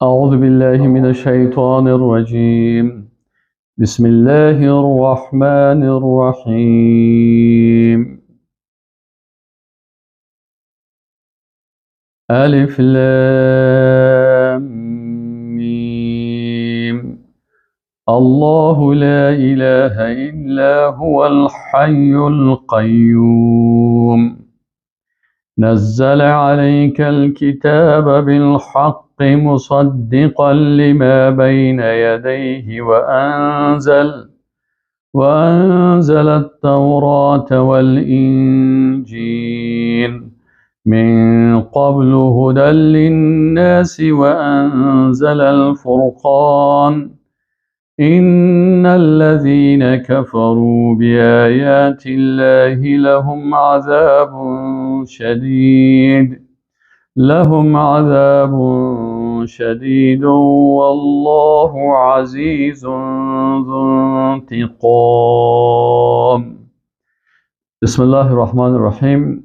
أعوذ بالله من الشيطان الرجيم. بسم الله الرحمن الرحيم. ألف لام ميم. الله لا إله إلا هو الحي القيوم. نزل عليك الكتاب بالحق مصدقا لما بين يديه وأنزل التوراة والإنجيل من قبل هدى للناس وأنزل الفرقان. إن الذين كفروا بآيات الله لهم عذاب شديد والله عزيز ذو انتقام. بسم الله الرحمن الرحیم.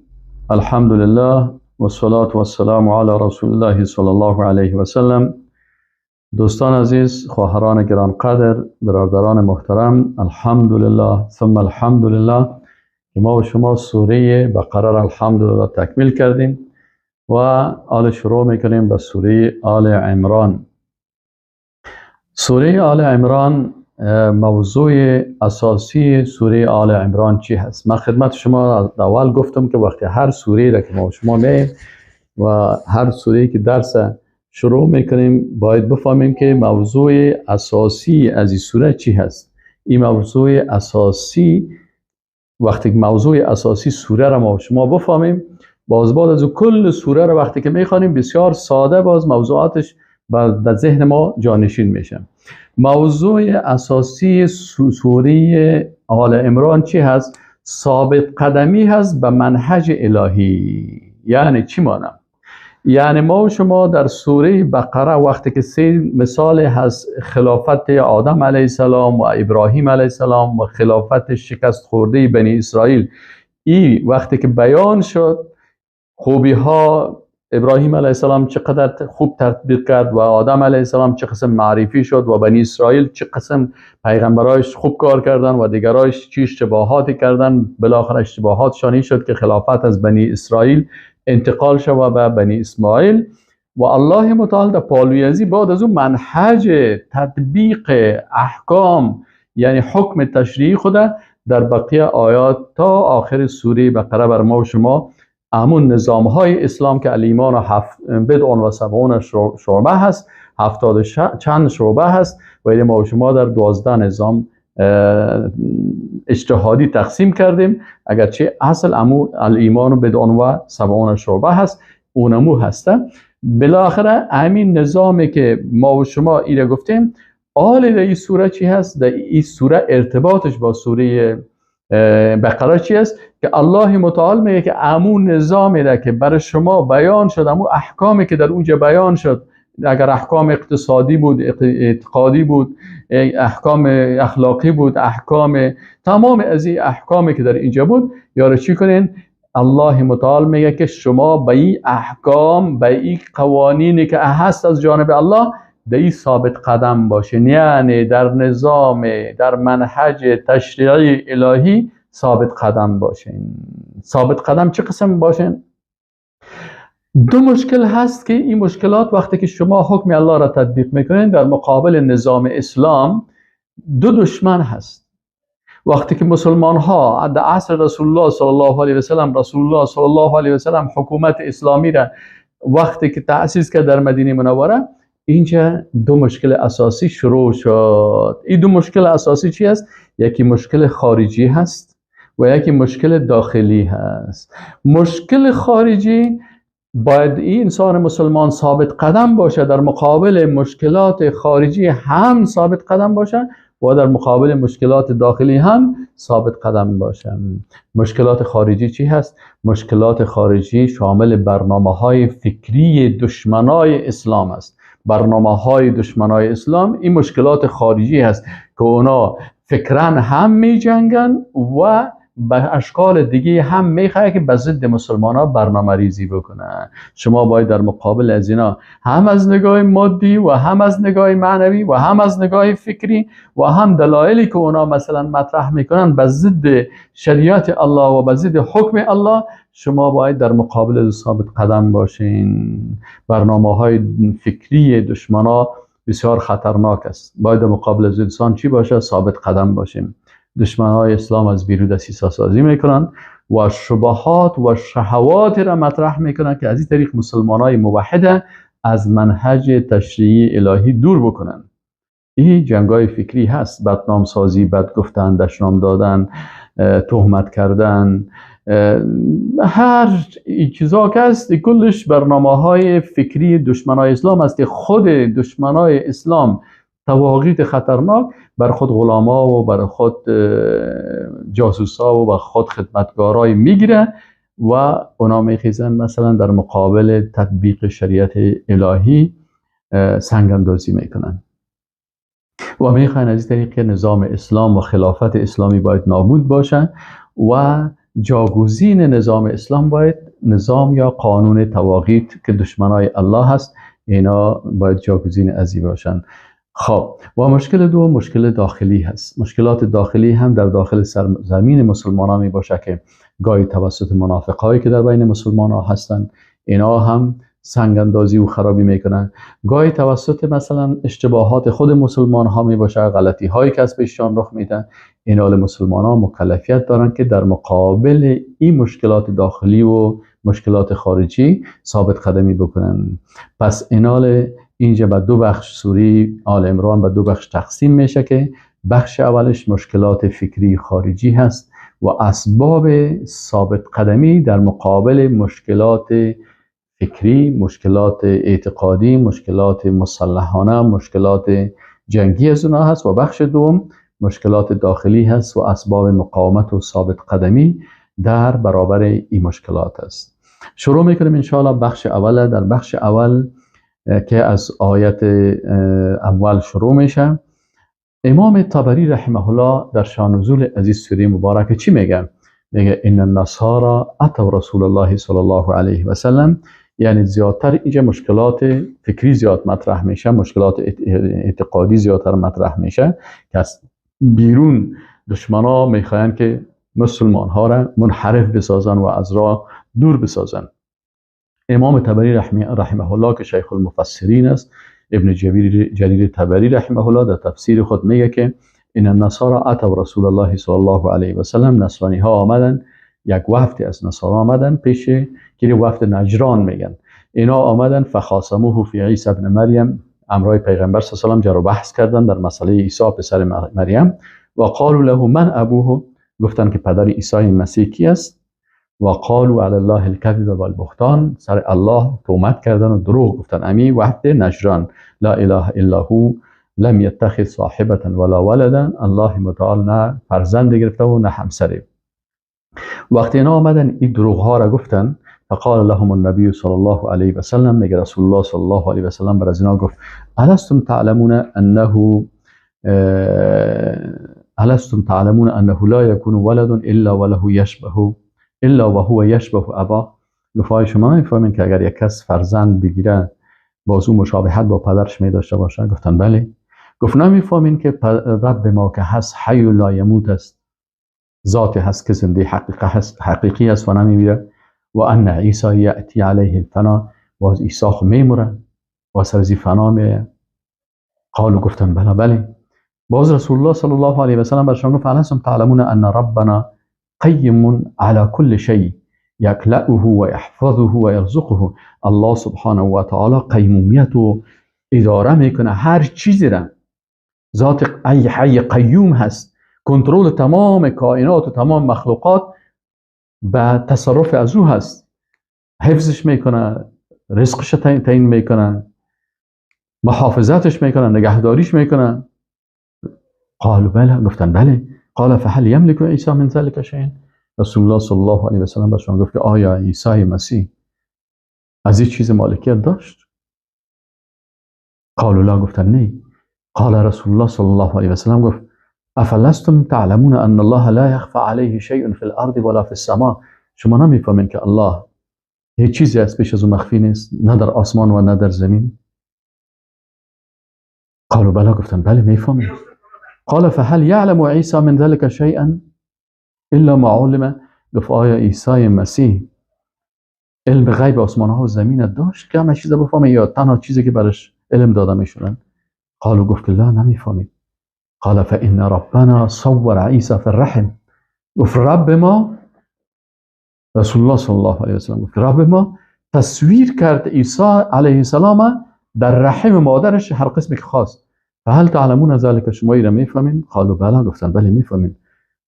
الحمد لله والصلاة والسلام علی رسول الله صلی الله علیه و سلم. دوستان عزیز، خواهران گرانقدر، برادران محترم، الحمدلله ثم الحمدلله که ما و شما سوره بقره را الحمدلله تکمیل کردیم و آل شروع میکنیم به سوره آل عمران. سوره آل عمران، موضوع اساسی سوره آل عمران چی هست؟ من خدمت شما اول گفتم که وقتی هر سوره را که ما و شما میایم و هر سوره که درس شروع میکنیم باید بفهمیم که موضوع اساسی از این سوره چی هست. این موضوع اساسی، وقتی موضوع اساسی سوره را ما شما بفهمیم، باز بعد از کل سوره را وقتی که میخوانیم بسیار ساده باز موضوعاتش در ذهن ما جانشین میشه. موضوع اساسی سوره آل عمران چی هست؟ ثابت قدمی هست به منهج الهی. یعنی چی معنی؟ یعنی ما و شما در سوره بقره وقتی که سه مثال هست، خلافت آدم علیه السلام و ابراهیم علیه السلام و خلافت شکست خورده بنی اسرائیل، ای وقتی که بیان شد خوبی ها، ابراهیم علیه السلام چقدر خوب تطبیق کرد و آدم علیه السلام چه قسم معرفی شد و بنی اسرائیل چه قسم پیغمبرایش خوب کار کردن و دیگرایش چی اشتباهاتی کردن، بالاخره اشتباهاتشان این شد که خلافت از بنی اسرائیل انتقال شد به بنی اسماعیل. و الله متعال در پالوی ازی بعد از اون منهج تطبیق احکام، یعنی حکم تشریعی خود در بقیه آیات تا آخر سوره بقره بر ما و شما همون نظام های اسلام که الایمان و بدع و سبعون شعبه هست، 70 چند شعبه هست و ما و شما در 12 نظام اجتهادی تقسیم کردیم، اگرچه اصل امو الایمان و بدع و سبعون شعبه هست، اونمو هسته. بالاخره همین نظامی که ما و شما ایره گفتیم، آل در این سوره چی هست؟ در این سوره ارتباطش با سوره بقره چی است؟ که الله متعال میگه که امو نظامی را که برای شما بیان شد، امو احکامی که در اونجا بیان شد، اگر احکام اقتصادی بود، اعتقادی بود، احکام اخلاقی بود، احکام تمام از این احکامی که در اینجا بود، یارو چی کنین؟ الله متعال میگه که شما به این احکام، به این قوانینی که هست از جانب الله، در این ثابت قدم باشین، یعنی در نظام، در منهج تشریعی الهی ثابت قدم باشین. ثابت قدم چه قسم باشین؟ دو مشکل هست که این مشکلات وقتی که شما حکم الله را تطبیق میکنین در مقابل نظام اسلام دو دشمن هست. وقتی که مسلمان ها در عصر رسول الله صلی الله علیه و سلم، رسول الله صلی الله علیه و سلم حکومت اسلامی را وقتی که تأسیس کرد در مدینه منوره، اینجا دو مشکل اساسی شروع شد. این دو مشکل اساسی چی است؟ یکی مشکل خارجی هست و یکی مشکل داخلی هست. مشکل خارجی باید این انسان مسلمان ثابت قدم باشه، در مقابل مشکلات خارجی هم ثابت قدم باشه و در مقابل مشکلات داخلی هم ثابت قدم باشه. مشکلات خارجی چی هست؟ مشکلات خارجی شامل برنامه‌های فکری دشمنای اسلام است. برنامه‌های دشمنای اسلام این مشکلات خارجی هست که اونا فکرن هم می جنگن و به اشکال دیگه هم میخواد که به ضد مسلمان ها برنامه ریزی بکنه. شما باید در مقابل از اینا هم از نگاه مادی و هم از نگاه معنوی و هم از نگاه فکری و هم دلایلی که اونا مثلا مطرح میکنن به ضد شریعت الله و به ضد حکم الله، شما باید در مقابل ثابت قدم باشین. برنامه های فکری دشمنا بسیار خطرناک است. باید در مقابل از انسان چی باشه؟ ثابت قدم باشیم. دشمنای اسلام از بیرون دسیسه سازی میکنن و شبهات و شهوات را مطرح میکنن که از این طریق مسلمانای موحد از منهج تشریعی الهی دور بکنن. این جنگای فکری هست، بدنام سازی، بد گفتن، دشنام دادن، تهمت کردن، هر چیزا که هست کلش برنامه های فکری دشمنای اسلام است که خود دشمنای اسلام تواغیت خطرناک بر خود غلاما و بر خود جاسوسا و بر خود خدمتگارای میگیره و اونا میخیزن مثلا در مقابل تطبیق شریعت الهی سنگ اندازی میکنن و میخواین از این طریق نظام اسلام و خلافت اسلامی باید نابود باشه و جاگزین نظام اسلام باید نظام یا قانون تواغیت که دشمنای الله هست، اینا باید جاگزین ازی باشن. خب و مشکل دوم مشکل داخلی هست. مشکلات داخلی هم در داخل سرزمین مسلمان ها می باشه که گاهی توسط منافق هایی که در بین مسلمان ها هستند، اینا هم سنگ اندازی و خرابی میکنن. گاهی توسط مثلا اشتباهات خود مسلمان ها می باشه، غلطی هایی که از پیششان رخ میدن. اینا مسلمان ها مکلفیت دارن که در مقابل این مشکلات داخلی و مشکلات خارجی ثابت قدمی بکنن. پس اینال اینجا به دو بخش سوره آل عمران به دو بخش تقسیم میشه که بخش اولش مشکلات فکری خارجی هست و اسباب ثابت قدمی در مقابل مشکلات فکری، مشکلات اعتقادی، مشکلات مسلحانه، مشکلات جنگی از اونها هست و بخش دوم مشکلات داخلی هست و اسباب مقاومت و ثابت قدمی در برابر این مشکلات است. شروع میکنیم انشاءالله بخش اول. در بخش اول که از آیت اول شروع میشه، امام طبری رحمه الله در شان نزول از این سوره مبارک چی میگه؟ میگه ان النصارى اتوا رسول الله صلی الله علیه و سلم. یعنی زیادتر اینجا مشکلات فکری زیاد مطرح میشه، مشکلات اعتقادی زیادتر مطرح میشه که از بیرون دشمنا میخواین که مسلمان ها را منحرف بسازن و از راه دور بسازن. امام طبری رحمه الله که شیخ المفسرین است، ابن جریر طبری رحمه الله در تفسیر خود میگه که ان النصارى اتوا رسول الله صلی الله علیه و سلم. نصرانی ها آمدن، یک وفد از نصارا آمدن پیش که وفد نجران میگن، اینا آمدن فخاصموه فی عیسی ابن مریم، امرای پیغمبر صلی الله علیه و سلم جر و بحث کردن در مسئله عیسی پسر مریم. و قالوا له من ابوه، گفتن که پدر عیسی مسیح کی است؟ و قالوا علی الله الكذب والبهتان، سر الله تهمت کردن و دروغ گفتن. امی وفد نجران، لا اله الا هو لم یتخذ صاحبة ولا ولدا، الله متعال نه فرزند گرفته و نه همسری. وقتی اینا آمدن این دروغ ها را گفتن، فقال لهم النبی صلی الله علیه و سلم، میگه رسول الله صلی الله علیه و سلم بر از اینا گفت الستم تعلمون انه الستم تعلمون انه لا یکون ولد الا وله یشبه الا وهو یشبه ابا. گفت شما نمیفهمین که اگر یک کس فرزند بگیره باز او مشابهت با پدرش می داشته باشه؟ گفتن بله. گفت نمیفهمین که رب ما که هست حی لا یموت است، ذات هست که زنده حقیقه هست، حقیقی است و نمیمیره. و ان عیسی یأتی علیه الفنا، باز عیسی خو میموره و سر از فنا میه. قالوا گفتن بله بله. باز رسول الله صلی الله علیه و سلم برشان گفت الستم تعلمون ان ربنا قیم علی کل شیء یکلأه و یحفظه و یرزقه. الله سبحانه و تعالی قیمومیت و اداره میکنه هر چیزی را. ذات حی قیوم هست، کنترل تمام کائنات و تمام مخلوقات به تصرف از او هست، حفظش میکنه، رزقش تعیین میکنه، محافظتش میکنه، نگهداریش میکنه. قالوا بله، گفتن بله. قال فهل یملک عیسی من ذلک شیئا. رسول الله صلی الله علیه و سلم برشان گفت که آیا عیسی مسیح از این چیز مالکیت داشت؟ قالوا لا، گفتن نه. قال رسول الله صلی الله علیه و سلم گفت افلستم تعلمون ان الله لا یخفى علیه شیء فی الارض ولا فی السماء. شما نمیفهمین که الله هیچ چیزی از پیش از او مخفی نیست، نه در آسمان و نه در زمین. قالوا بلا، گفتن بله میفهمیم. قال فهل یعلم عیسی من ذلك شیئا الا ما علم. گفت آیا عیسی مسیح علم غیب آسمان ها و زمین داشت که همه چیز بفهمه یا تنها چیزی که برش علم داده میشدن؟ قالوا، گفت لا، نمیفهمید. قال فإن ربنا صور عیسی فی الرحم. گفت رب ما، رسول الله صلی الله علیه وسلم گفت رب ما تصویر کرد عیسی علیه السلام در رحم مادرش هر قسمی که خواست. فهل تعلمون ذلك، شما ایره میفهمین؟ قالوا بلا، گفتن بله میفهمین.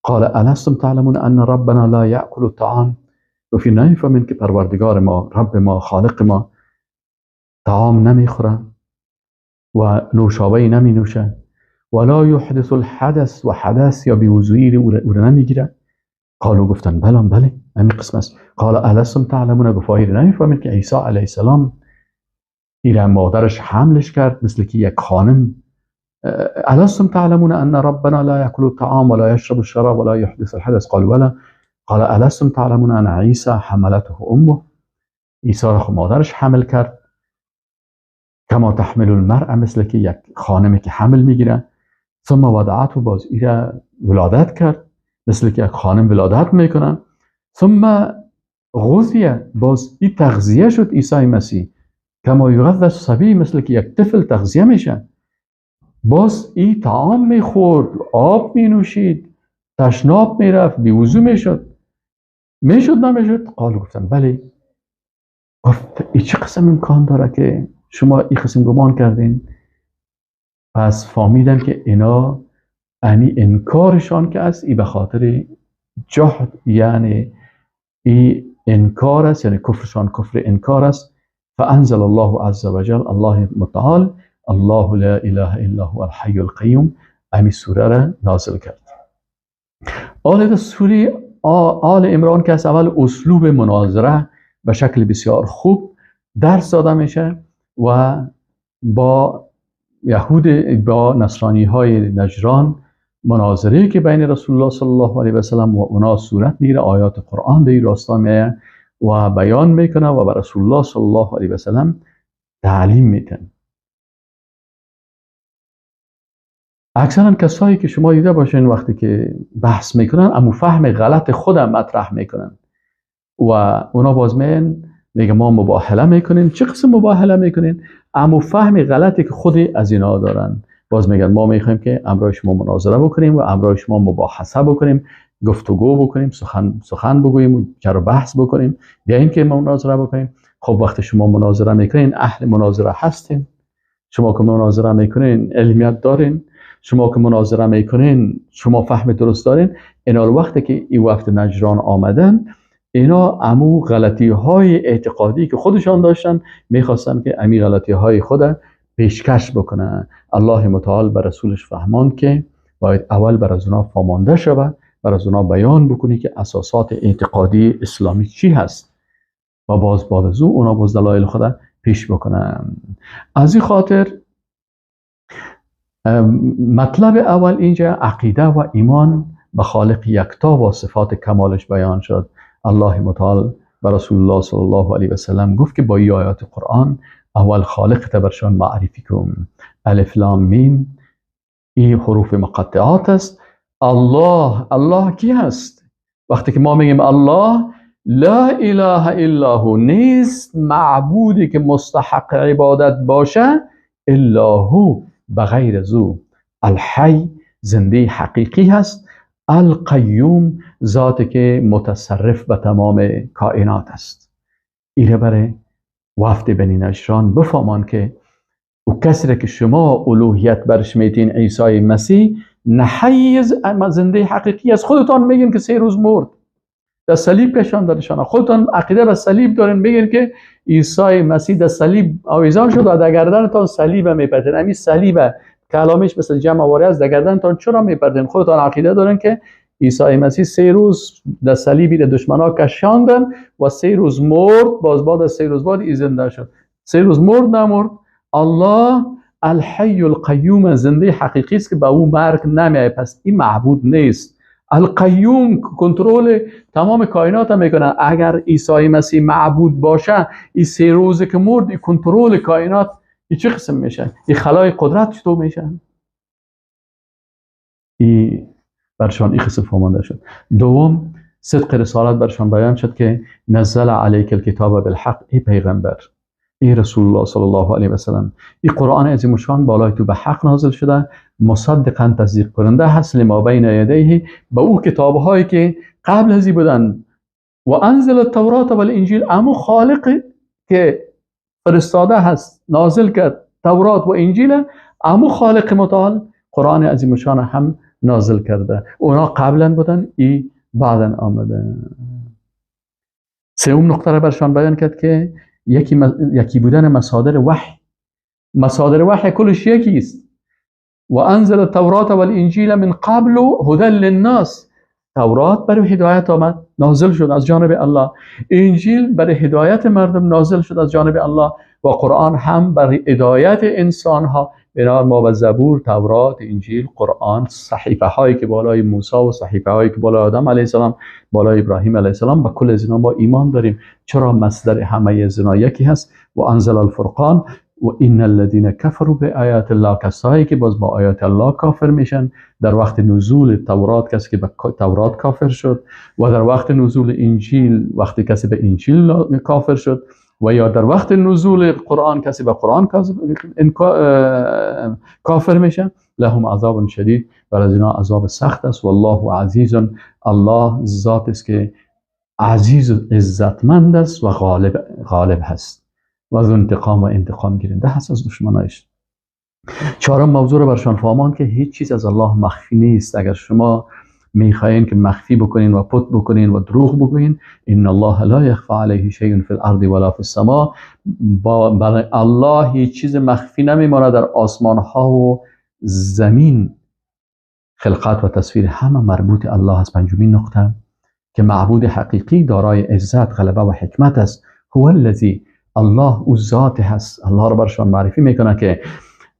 قال الستم تعلمون ان ربنا لا یأکل الطعام. گفت نمیفهمین که پروردگار ما، رب ما، خالق ما طعام نمیخوره و نوشابه نمی نوشه، ولا یحدث الحدث، و حدث یا بیوضویی او را نمیگیره. قالوا، گفتن بله بله همین قسم است. قال الستم تعلمون، گفت آیا نمیفهمین که عیسی علیه السلام ایره مادرش حملش کرد مثل که یک خانم. الستم تعلمون ان ربنا لا یاکل الطعام ولا یشرب الشراب ولا یحدث الحدث؟ قالوا بلا. قال الستم تعلمون ان عیسی حملته امه. عیسی را مادرش حمل کرد، کما تحمل المرأة، مثل که یک خانمی که حمل میگیره. ثم وضعته، باز ایره ولادت کرد مثل که یک خانم ولادت میکنه. ثم غذی، باز ای تغذیه شد عیسی مسیح، کما یغذی الصبی، مثل که یک طفل تغذیه میشه. باز ای طعام میخورد، آب مینوشید، تشناب میرفت، بیوضو میشد. میشد نمیشد؟ قالوا، گفتن بله. گفت ای چه قسم امکان داره که شما ای قسم گمان کردین؟ پس فهمیدن که اینا امی انکارشان که است ای به خاطر جهد، یعنی ای انکار است، یعنی کفرشان کفر انکار است. فانزل الله عز وجل، الله متعال الله لا اله الا هو الحی القیوم، امی سوره را نازل کرد. آل سوره آل عمران که از اول اسلوب مناظره به شکل بسیار خوب درس داده میشه و با یهود، با نصرانی های نجران مناظره که بین رسول الله صلی الله علیه و سلم و اونا صورت میگیره، آیات قرآن در راستا میه و بیان میکنه و بر رسول الله صلی الله علیه و سلم تعلیم میتن. اکثرا کسایی که شما دیده باشین وقتی که بحث میکنن امو فهم غلط خودم مطرح میکنن و اونا باز میگه ما مباهله میکنیم. چه قسم مباهله میکنین؟ امو فهم غلطی که خودی از اینا دارن. باز میگن ما میخوایم که امرای شما مناظره بکنیم و امرای شما مباحثه بکنیم، گفتگو بکنیم، سخن بگوییم و چرا بحث بکنیم، بیاین که مناظره بکنیم. خب وقتی شما مناظره میکنین اهل مناظره هستین، شما که مناظره میکنین علمیت دارین، شما که مناظره میکنین شما فهم درست دارین. اینا وقتی که این وقت نجران آمدن، اینا امو غلطی های اعتقادی که خودشان داشتن میخواستن که امی غلطی های خود پیشکش بکنن. الله متعال بر رسولش فهماند که باید اول بر از اونا فهمانده شود، بر از اونا بیان بکنی که اساسات اعتقادی اسلامی چی هست و باز بعد از او اونا باز دلایل خود پیش بکنن. از این خاطر مطلب اول اینجا عقیده و ایمان به خالق یکتا و صفات کمالش بیان شد. الله متعال به رسول الله صلی الله علیه و سلم گفت که با این آیات قرآن اول خالق تبرشان معرفی کن. الف لام میم این حروف مقطعات است. الله، الله کی هست؟ وقتی که ما میگیم الله، لا اله الا هو، نیست معبودی که مستحق عبادت باشه الا هو، بغیر از او. الحی زنده حقیقی هست، القیوم ذاتی که متصرف به تمام کائنات است. ایره برای وفد بنی نجران بفهمان که او کسی را که شما الوهیت برش میتین عیسی مسیح نه حی زنده حقیقی است. خودتان میگین که 3 روز مرد، در صلیب کشاندنشان. خودتان عقیده به صلیب دارین، میگین که عیسی مسیح در صلیب آویزان شد و در گردنتان صلیب میپرتین. همین صلیب کلامش مثل جمع واری است، در گردنتان چرا میپرتین؟ خودتان عقیده دارین که عیسی مسیح 3 روز در صلیب دشمنا کشاندن و 3 روز مرد، باز بعد از 3 روز بعد ای زنده شد. 3 روز مرد نمرد. الله الحی القیوم، زنده حقیقی است که به او مرگ نمیاد، پس این معبود نیست. القیوم کنترل تمام کائنات هم میکنه. اگر عیسی مسیح معبود باشه، این 3 روزه که مرد، این کنترل کائنات این چه قسم میشه؟ این خلای قدرت چطور میشه؟ این برشان این قسم فهمانده شد. دوم، صدق رسالت برشان بیان شد که نزل علیک الکتاب بالحق، ای پیغمبر، ای رسول الله صلی الله علیه و سلم، این قرآن عظیم الشان بالای تو به حق نازل شده، مصدقا تصدیق کننده هست لما بین یدیه، به او کتاب هایی که قبل از این بودن، و انزل التورات و الانجیل، امو خالق که فرستاده هست نازل کرد تورات و انجیل، امو خالق متعال قرآن عظیم الشان هم نازل کرده. اونا قبلا بودن، ای بعدا آمده. سوم نقطه را برشان بیان کرد که یکی بودن مصادر وحی، مصادر وحی کلش یکی است. و انزل التورات والانجیل من قبل هدى للناس، تورات برای هدایت آمد، نازل شد از جانب الله، انجیل برای هدایت مردم نازل شد از جانب الله، و قرآن هم برای هدایت انسان ها. بنابراین ما به زبور، تورات، انجیل، قرآن، صحیفه هایی که بالای موسی و صحیفه هایی که بالای آدم علیه السلام، بالای ابراهیم علیه السلام، با کل از اینا ما ایمان داریم. چرا؟ مصدر همه از اینا یکی هست. و انزل الفرقان و ان الذين كفروا بآیات الله، کسایی که باز با آیات الله کافر میشن در وقت نزول تورات، کسی که به تورات کافر شد، و در وقت نزول انجیل وقتی کسی به انجیل کافر شد، و یا در وقت نزول قرآن کسی به قرآن کافر میشه، لهم عذاب شدید، بر از اینا عذاب سخت است. والله عزیز، الله ذات است که عزیز و عزتمند است و غالب هست و از انتقام و انتقام گیرنده هست از دشمنایش. چهارم موضوع رو برشان فهمان که هیچ چیز از الله مخفی نیست. اگر شما میخواین که مخفی بکنین و پت بکنین و دروغ بگوین، ان الله لا یخفى علیه شیء فی الارض ولا فی السماء، برای الله هیچ چیز مخفی نمیماند در آسمان ها و زمین. خلقت و تصویر همه مربوط الله است. پنجمین نقطه که معبود حقیقی دارای عزت، غلبه و حکمت است. هو الذی، الله او ذات هست. الله رو برشان معرفی میکنه که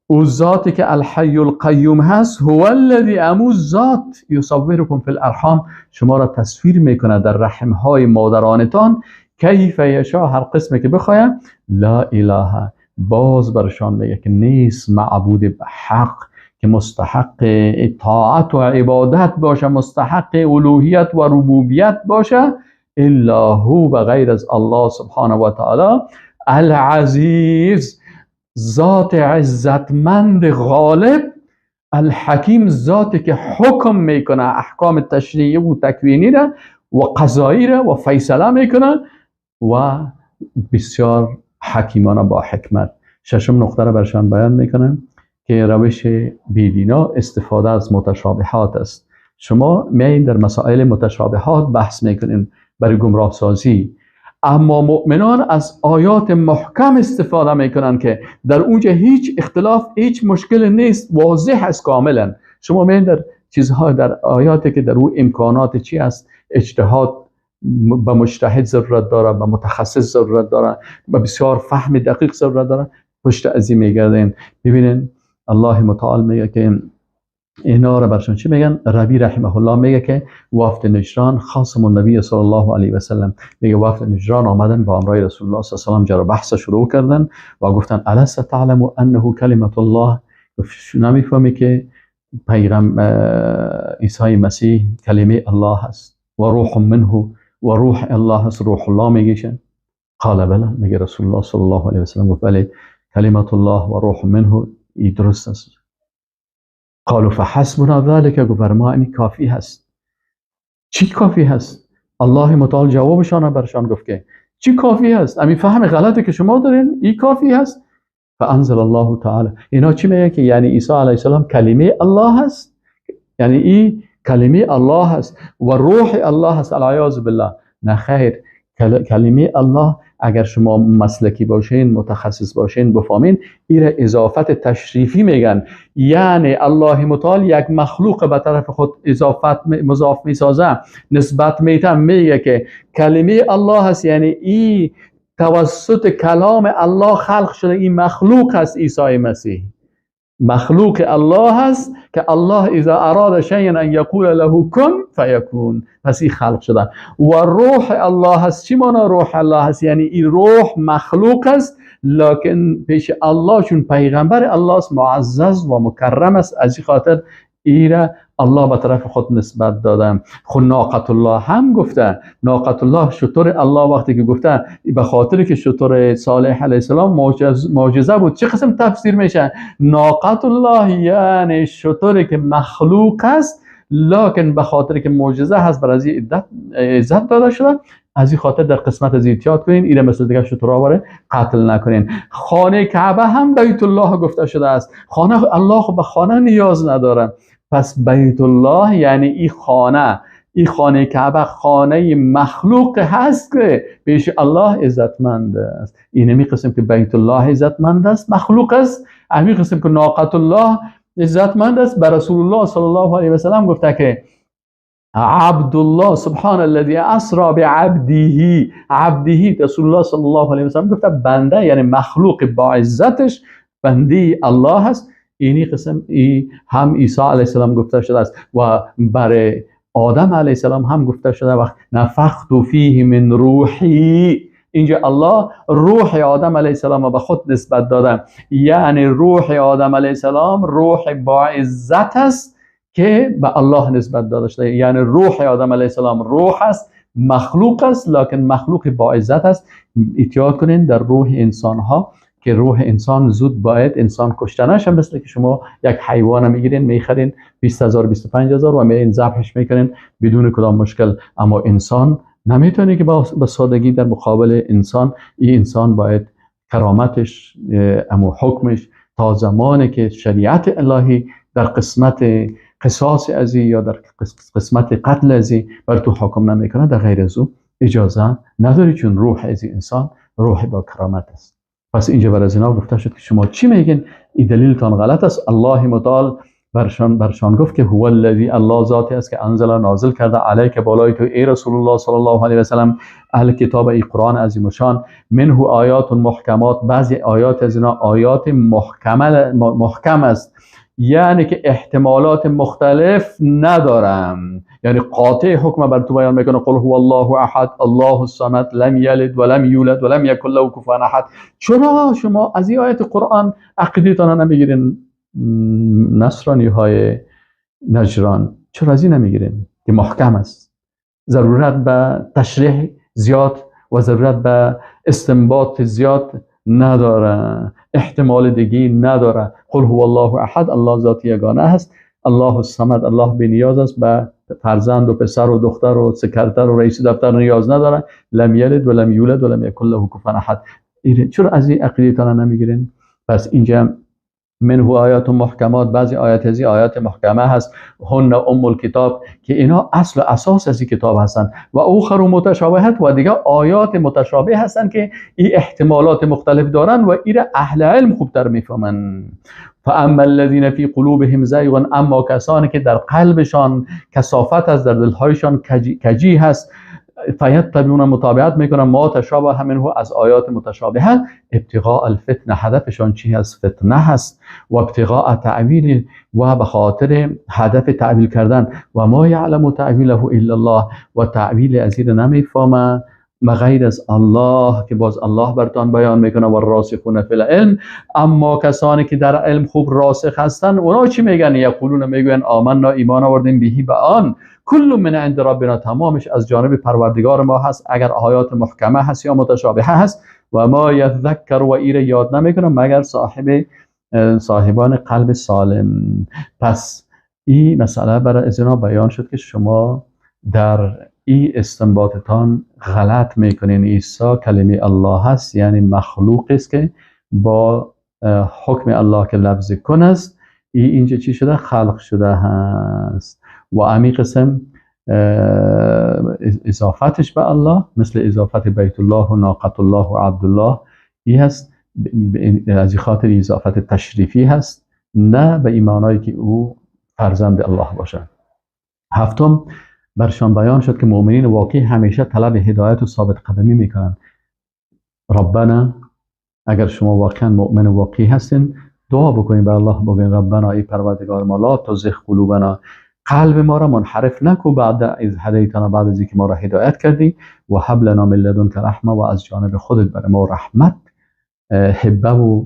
او ذاتی که الحی القیوم هست، هو الذی، امو ذات، یصورکم فی الارحام، شما را تصویر میکنه در رحم های مادرانتان، کیف یشا، هر قسمی که بخواه. لا اله، باز برشان میگه که نیست معبود به حق که مستحق اطاعت و عبادت باشه، مستحق الوهیت و ربوبیت باشه، الا هو، به غیر از الله سبحانه و تعالی. العزیز، ذات عزتمند غالب، الحکیم، ذاتی که حکم میکنه احکام تشریعی و تکوینی را و قضایی را و فیصله میکنه و بسیار حکیمانه با حکمت. ششم نقطه را برشان بیان میکنه که روش بیدینا استفاده از متشابهات است. شما میایین در مسائل متشابهات بحث میکنین برای گمراه سازی، اما مؤمنان از آیات محکم استفاده میکنن که در اونجا هیچ اختلاف، هیچ مشکل نیست، واضح است کاملا. شما میایین در چیزها، در آیاتی که در او امکانات چی است، اجتهاد به مجتهد ضرورت داره، به متخصص ضرورت داره، به بسیار فهم دقیق ضرورت داره، پشت ازی میگردین. ببینین الله متعال میگه که اینا را برشون چی میگن؟ ربی رحمه الله میگه که وفد نجران خاصم النبی صلی الله علیه و سلم، میگه وفد نجران آمدن با امرای رسول الله صلی الله علیه و سلم جرا بحث شروع کردن و گفتن الست تعلم انه کلمت الله، نمیفهمی که پیغام عیسی مسیح کلمه الله هست و روح منه و روح الله هست، روح الله میگیشن. قال بله، میگه رسول الله صلی الله علیه و سلم گفت بله، کلمت الله و روح منه، ای درست است. قالوا فحسبنا ذلك، گفت بر ما این کافی هست. چی کافی هست؟ الله متعال جوابشان برشان گفت که چی کافی هست؟ امی فهم غلطی که شما دارین این کافی هست. فانزل الله تعالی، اینا چی میگه که یعنی عیسی علیه السلام کلمه الله هست، یعنی این کلمه الله هست و روح الله هست، العیاذ بالله. نه خیر، کلمه الله اگر شما مسلکی باشین، متخصص باشین، بفهمین، این اضافت تشریفی میگن، یعنی الله متعال یک مخلوق به طرف خود اضافت مضاف میسازه، نسبت میته، میگه که کلمه الله هست، یعنی این توسط کلام الله خلق شده، این مخلوق هست عیسی مسیح. مخلوق الله هست که الله اذا اراد شیئا ان یقول له کن فیکون، پس این خلق شده. و روح الله هست. چی معنی روح الله هست؟ یعنی این روح مخلوق است، لکن پیش الله چون پیغمبر الله است معزز و مکرم است، از این خاطر ایره الله به طرف خود نسبت دادم. خب ناقة الله هم گفته، ناقة الله شتر الله وقتی که گفته به خاطر که شتر صالح علیه السلام معجزه بود، چه قسم تفسیر میشه؟ ناقة الله یعنی شتری که مخلوق است، لکن به خاطر که معجزه هست بر از عزت داده شده، از این خاطر در قسمت از احتیاط کنین، اینه مثل دیگه شترها باره قتل نکنین. خانه کعبه هم بیت الله گفته شده است. خانه الله خب به خانه نیاز نداره، پس بیت الله یعنی این خانه، این خانه کعبه خانه مخلوق هست که پیش الله عزتمند است. اینمی قسم که بیت الله عزتمند است مخلوق است، همین قسم که ناقة الله عزتمند است. بر رسول الله صلی الله علیه و سلم گفته که عبدالله سبحان الذي اسرا بعبده، عبده رسول الله صلی الله علیه و سلم گفته بنده یعنی مخلوق با عزتش بنده الله است. اینی قسم ای هم عیسی علیه السلام گفته شده است و برای آدم علیه السلام هم گفته شده وقت نفخت فیه من روحی. اینجا الله روح آدم علیه السلام به خود نسبت داده، یعنی روح آدم علیه السلام روح با عزت است که به الله نسبت داده شده، یعنی روح آدم علیه السلام روح است، مخلوق است، لکن مخلوق با عزت است. احتیاط کنین در روح انسان ها که روح انسان زود باید انسان کشته نشه، مثل که شما یک حیوان میگیرین میخرین 20,000 25,000 و میرین ذبحش میکنین بدون کدام مشکل، اما انسان نمیتونه که با سادگی در مقابل انسان، این انسان باید کرامتش اما حکمش تا زمانی که شریعت الهی در قسمت قصاص ازی یا در قسمت قتل ازی بر تو حکم نمیکنه، در غیر از او اجازه نداری، چون روح ازی انسان روح با کرامت است. پس اینجا بر از اینا گفته شد که شما چی میگین؟ این دلیلتان غلط است. الله متعال برشان گفت که هو الذی، الله ذاتی است که انزل نازل کرده علیک بالای تو ای رسول الله صلی الله علیه و سلم اهل کتاب ای قرآن عظیم شان، منه آیات محکمات، بعضی آیات از اینا آیات محکم است، یعنی که احتمالات مختلف ندارم، یعنی قاطع حکم بر تو بیان میکنه. قل هو الله احد الله الصمد لم یلد ولم یولد ولم یکن له کفوا احد. چرا شما از این آیت قرآن عقیده‌تان نمیگیرین؟ نصرانی های نجران چرا از این نمیگیرین که محکم است؟ ضرورت به تشریح زیاد و ضرورت به استنباط زیاد نداره، احتمال دیگه نداره. قل هو الله احد، الله ذات یگانه است، الله الصمد، الله بی نیاز است، به فرزند و پسر و دختر و سکرتر و رئیس دفتر نیاز نداره. لم یلد ولم یولد ولم یکن له کفوا احد. چرا از این عقیده‌تان نمیگیرین؟ پس اینجا منه آیات محکمات، بعضی آیات از آیات محکمه هست، هن ام الکتاب، که اینا اصل و اساس از این کتاب هستند، و اخر متشابهات، و دیگه آیات متشابه هستند که این احتمالات مختلف دارن و این اهل علم خوبتر میفهمن. فاما الذين في قلوبهم زیغ، اما کسانی که در قلبشان کثافت است، در دلهایشان کجی هست، فیتبعون متابعت میکنن ما تشابه منه، از آیات متشابهه، ابتغاء الفتنه، هدفشان چی هست؟ فتنه هست، و ابتغاء تعویل، و به خاطر هدف تعویل کردن، و ما یعلم تعویله الا الله، و تعویل از این نمیفهمه غیر از الله که باز الله برتان بیان میکنه، و راسخون فی العلم، اما کسانی که در علم خوب راسخ هستن اونا چی میگن؟ یقولون، میگن آمنا، ایمان آوردیم، بهی، به آن، کل من عند ربنا، تمامش از جانب پروردگار ما هست، اگر آیات محکمه هست یا متشابهه هست، و ما یذکر، و ایره یاد نمیکنه مگر صاحبان قلب سالم. پس این مسئله برای از اینا بیان شد که شما در این استنباطتان غلط میکنین. عیسی کلمه الله هست، یعنی مخلوق است که با حکم الله که لفظ کن است، اینجا چی شده؟ خلق شده هست. و امی قسم اضافتش به الله مثل اضافت بیت الله و ناقة الله و عبدالله ای هست، از این خاطر اضافت تشریفی هست، نه به ایمانایی که او فرزند الله باشه. هفتم، برشان بیان شد که مؤمنین واقعی همیشه طلب هدایت و ثابت قدمی میکنن. ربنا، اگر شما واقعا مؤمن واقعی هستین، دعا بکنیم به الله، بگوییم ربنا ای پروردگار ما، لا تزغ قلوبنا، قلب ما را منحرف نکو، بعد از هدیتنا، بعد از اینکه ما را هدایت کردی، و هب لنا من لدنک رحمه، و از جانب خودت برای ما رحمت هبه و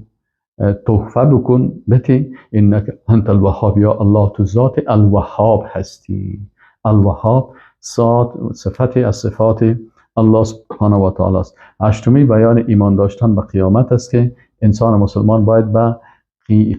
تحفه بکن بتی، انک انت الوهاب، یا الله تو ذات الوهاب هستی. الوهاب صفت از صفات الله سبحانه و تعالی است. هشتمی بیان ایمان داشتن به قیامت است که انسان مسلمان باید به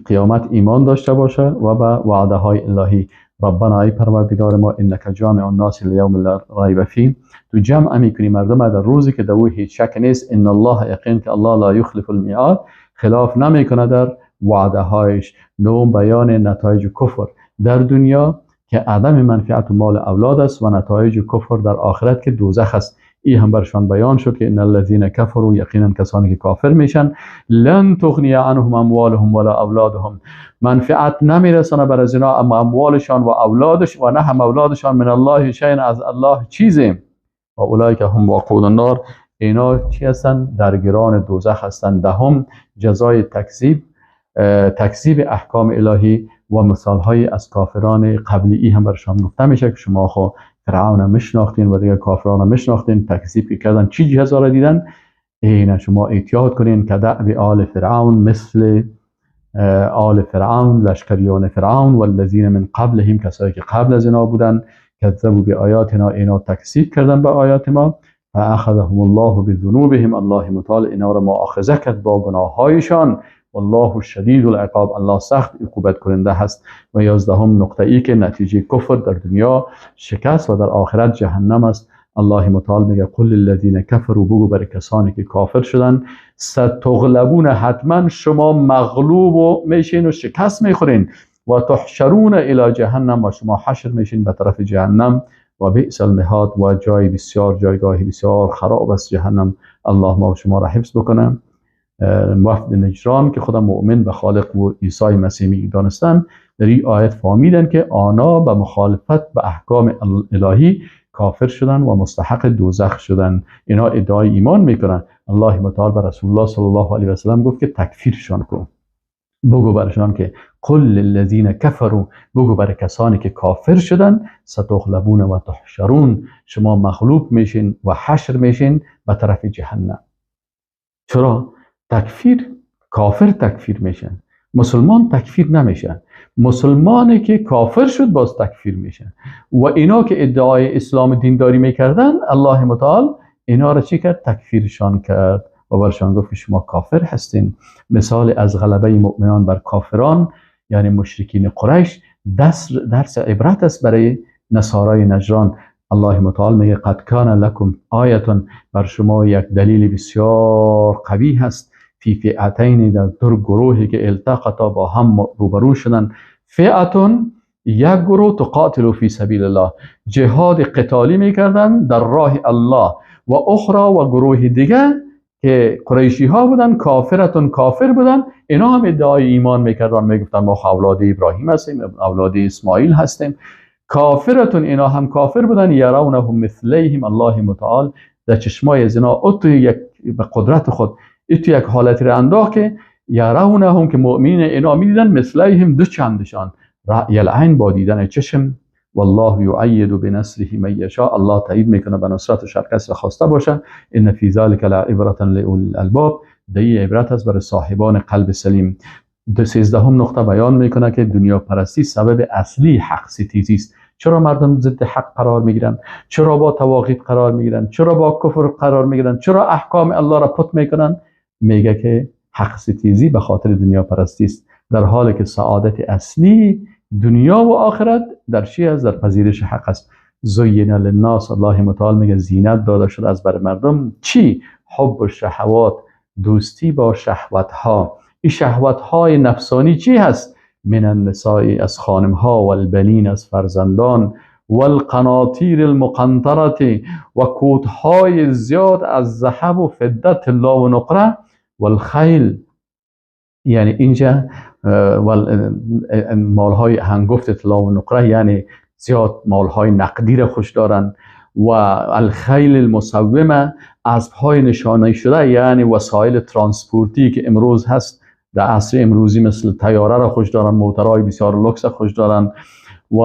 قیامت ایمان داشته باشه و به وعده های الهی. ربنا ای پروردگار ما، انک جامع الناس لیوم لا ریب فیه، تو جمع میکنی مردم در روزی که در او هیچ شک نیست. ان الله، یقین که الله لا یخلف المیعاد، خلاف نمیکنه در وعده هایش. نهم بیان نتایج کفر در دنیا که عدم منفعت مال اولاد است و نتایج کفر در آخرت که دوزخ است. ای هم برشان بیان شد که ان الذین کفروا، یقینا کسانی که کافر میشن، لن تغنی عنهم اموالهم ولا اولادهم، منفعت نمیرسانه بر از اینا اما اموالشان و اولادش و نه هم اولادشان، من الله شیئا، از الله چیزی، و اولئک هم وقود النار، اینا چی هستن؟ درگیران دوزخ هستن. دهم جزای تکذیب احکام الهی و مثالهای از کافران قبلی. ای هم برشان گفته میشه که شما خو فرعون میشناختین و دیگه کافران میشناختین، تکذیب کردن، چی جزا را دیدن؟ اینا شما احتیاط کنین که دعب آل فرعون، مثل آل فرعون، لشکریان فرعون، والذین من قبلهم، کسایی که قبل از اینا بودن، کذبوا بآیاتنا، اینا تکذیب کردن به آیات ما، فاخذهم الله بذنوبهم، الله متعال اینا را مؤاخذه کرد با گناههایشان، والله شدید العقاب، الله سخت عقوبت کننده هست. و 11 نقطه ای که نتیجه کفر در دنیا شکست و در آخرت جهنم است. الله متعال میگه قل للذین کفروا، بگو بر کسانی که کافر شدن، ستغلبون، حتما شما مغلوب و میشین و شکست میخورین، و تحشرون الی جهنم، و شما حشر میشین به طرف جهنم، و بئس المهاد، و جای بسیار، جایگاهی بسیار خراب است جهنم. الله ما و شما را حفظ بکنه. وفد نجران که خدا مؤمن به خالق و عیسی مسیح می دانستن، در این آیت فهمیدن که آنا به مخالفت به احکام الهی کافر شدن و مستحق دوزخ شدن. اینا ادعای ایمان میکنن. الله متعال به رسول الله صلی الله علیه و سلم گفت که تکفیرشان کن، بگو برشان که قل للذین کفروا، بگو بر کسانی که کافر شدن، ستغلبون و تحشرون، شما مغلوب میشین و حشر میشین به طرف جهنم. چرا؟ تکفیر، کافر تکفیر میشن، مسلمان تکفیر نمیشن. مسلمانی که کافر شد باز تکفیر میشن. و اینا که ادعای اسلام دینداری میکردن، الله متعال اینا را چی کرد؟ تکفیرشان کرد و برشان گفت که شما کافر هستین. مثال از غلبه مؤمنان بر کافران، یعنی مشرکین قریش، درس عبرت است برای نصارای نجران. الله متعال میگه قد کان لکم آیتون، بر شما یک دلیل بسیار قوی هست، فی فئتین، در دو گروهی که التقطا، با هم روبرو شدن. فئتون، یک گروه، تقاتل فی سبیل الله، جهاد قتالی میکردن در راه الله، و اخرى، و گروه دیگه که قریشی ها بودن، کافرتون، کافر بودن، اینا هم ادعای ایمان میکردن، میگفتن ما اولاد ابراهیم هستیم، اولاد اسماعیل هستیم. کافرتون، اینا هم کافر بودن. یرونهم مثلیهم، الله متعال در چشمای از اینا اتو یک به قدرت خود اتو یک حالتی را انداخت که یرونهم، که مؤمنین اینا میدیدن، مثلیهم، دو چندشان، رأی العین، با دیدن چشم. والله یؤید بنصره من یشاء، الله تایید میکنه به نصرتش هر کس را خواسته باشه. ان فی ذلک لعبرة لاولی الالباب، دی عبرت است برای صاحبان قلب سلیم. 13 نقطه بیان میکنه که دنیا پرستی سبب اصلی حق ستیزی است. چرا مردم ضد حق قرار میگیرن؟ چرا با طواغیت قرار میگیرن؟ چرا با کفر قرار میگیرن؟ چرا احکام الله را پت میکنن؟ میگه که حق ستیزی به خاطر دنیا پرستی است، در حالی که سعادت اصلی دنیا و آخرت در چی است؟ در پذیرش حق است. زین للناس، الله متعال میگه زینت داده شده از بر مردم چی؟ حب الشهوات، دوستی با شهوت ها. این شهوت های نفسانی چی هست؟ من النساء، از خانم ها، والبنین، از فرزندان، والقناطیر المقنطرة، و کوتهای زیاد از ذهب و فضه، طلا و نقره، والخیل، یعنی اینجا مالهای هنگفت طلا و نقره، یعنی زیاد مالهای نقدی را خوش دارن، و الخیل المسومه، اسبهای نشانه شده، یعنی وسایل ترانسپورتی که امروز هست در عصر امروزی مثل طیاره را خوش دارن، موترهای بسیار لوکس خوش دارن و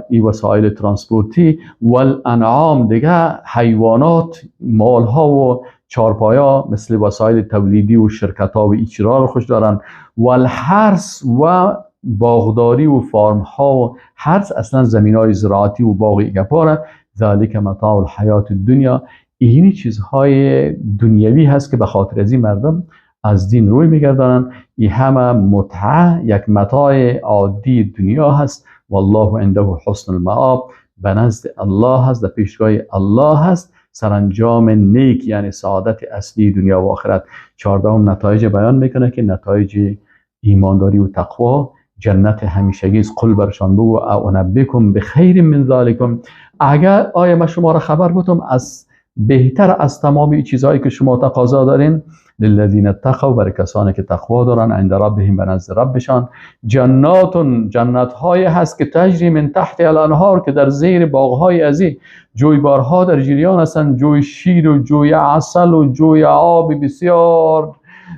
این وسایل ترانسپورتی. والانعام، دیگه حیوانات، مالها و چارپایا مثل وسایل تولیدی و شرکت ها و ایچرا رو خوش دارن. والحرث و باغداری و فارم ها و حرث، اصلا زمین های زراعتی و باغ گپاره. ذالک متاع الحیات الدنیا، اینی چیزهای دنیوی هست که به خاطر از این مردم از دین روی میگردانن. این همه متعه، یک متاع عادی دنیا هست. والله عنده حسن المآب، به نزد الله هست، در پیشگاه الله هست سرانجام نیک، یعنی سعادت اصلی دنیا و آخرت. 14 نتایج بیان میکنه که نتایج ایمانداری و تقوا جنت همیشگی است. قل برشان بگو انبئکم بخیر من ذلکم، اگر آیا ما شما را خبر بودم از بهتر از تمام چیزهایی که شما تقاضا دارین؟ للذین اتقوا، برای کسانی که تقوا دارن، عند ربهم، به نزد ربشان، جنات، جنت های هست که تجری من تحت الانهار، که در زیر باغ های ازی جویبارها در جریان هستند، جوی شیر و جوی عسل و جوی آب بسیار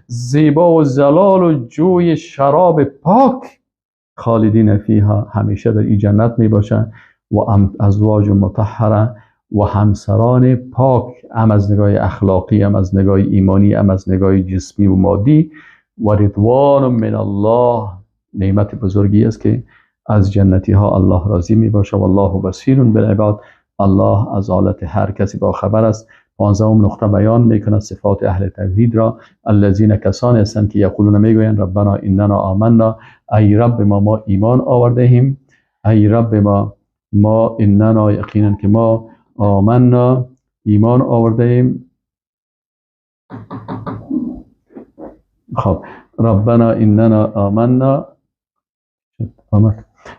زیبا و زلال و جوی شراب پاک. خالدین فیها، همیشه در این جنت می باشند. و ازواج مطهره، و همسران پاک، هم از نگاه اخلاقی، هم از نگاه ایمانی، هم از نگاه جسمی و مادی. و رضوان من الله، نعمت بزرگی است که از جنتی ها الله راضی می باشه. والله بصیر بالعباد، الله از حالت هر کسی با خبر است. 15 نقطه بیان میکند صفات اهل توحید را. الذین، کسانی هستند که یقولون، میگویند، ربنا اننا آمنا، ای رب ما، ما ایمان آورده ایم. ای رب ما، ما اننا، یقینا که ما، آمنا، ایمان آورده ایم. خب، ربنا اننا آمنا،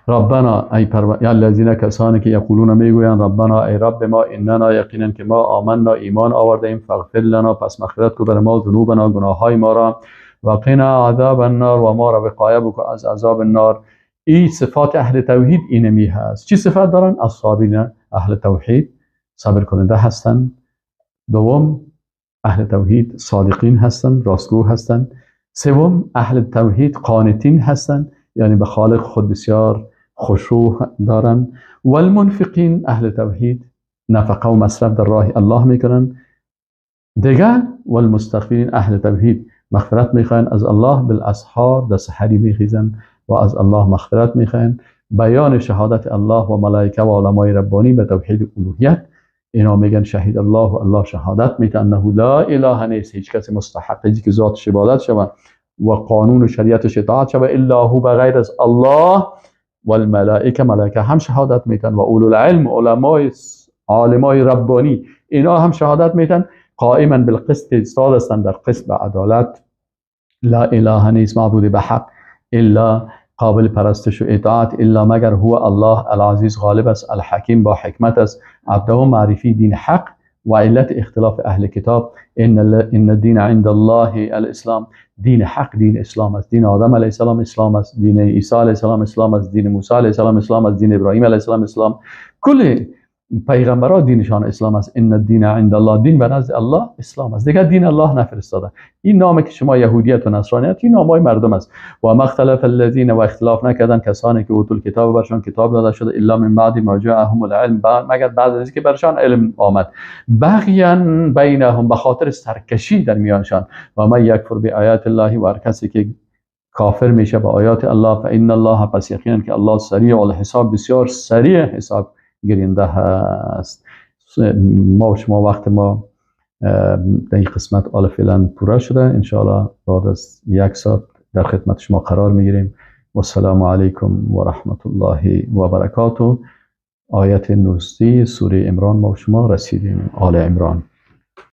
ربنا ای پرور، الذین، کسانی که یقولون، میگویند، ربنا، ای رب ما، اننا، یقینا که ما، آمنا، ایمان آورده ایم، فاغفر لنا، پس مغفرت کو بر ما، ذنوبنا، گناههای ما را، و قنا عذاب النار، و ما را وقایه بکو از عذاب النار. این صفات اهل توحید اینمی هست. چی صفات دارن؟ الصابرین، اهل توحید صبر کننده هستند. دوم، اهل توحید صادقین هستند، راستگو هستند. سوم، اهل توحید قانتین هستند، یعنی به خالق خود بسیار خشوع دارند. والمنفقین، اهل توحید نفقه و مصرف در راه الله میکنن. دیگه والمستغفرین، اهل توحید مغفرت میخواین از الله، بالاسحار، در سحری میخیزن و از الله مغفرت میخواین. بیان شهادت الله و ملائکه و علمای ربانی به توحید الوهیت. اینا میگن شهید الله و الله شهادت میده انه لا اله نیست هیچ کسی مستحق که ذاتش عبادت شود و قانون و شریعتش اطاعت شود الا هو، بغیر از الله، والملائکه، ملائکه هم شهادت میتن، و اولو العلم، علمای عالمای ربانی، اینا هم شهادت میتن. قائما بالقسط، ایستاد هستند در قسط، به عدالت. لا اله نیست معبود به حق الا، قابل پرستش و اطاعت، الا مگر، هو الله، العزیز، غالب است، الحکیم، با حکمت است. عبده معرفی دین حق و علت اختلاف اهل کتاب. ان الدین عند الله الاسلام، دین حق دین اسلام است. دین آدم علیه السلام اسلام است، دین عیسی علیه السلام اسلام است، دین موسی علیه السلام اسلام است، دین ابراهیم علیه السلام اسلام، کل پیغمبران دینشان اسلام است. ان الدین عند الله، دین به نزد الله اسلام است، دیگه دین الله نفرستاده. این نام که شما یهودیت و نصرانیت، این نامای مردم است. و ما اختلف الذین، و اختلاف نکردن کسانی که اوتوا الکتاب، برشان کتاب داده شده، الا من بعد ما جاءهم العلم، مگر بعد از اینکه برشان علم آمد، بغیا بینهم، به خاطر سرکشی در میانشان. و من یکفر بآیات الله، و هر کسی که کافر میشه به آیات الله، فان الله، پس یقینا که الله، سریع الحساب، بسیار سریع حساب گیرنده هست. ما و شما وقت ما در این قسمت آل فعلا پوره شده. انشاءالله بعد از یک ساعت در خدمت شما قرار میگیریم. و السلام علیکم و رحمت الله و برکاته. آیت 19 سوره عمران ما و شما رسیدیم، آل عمران.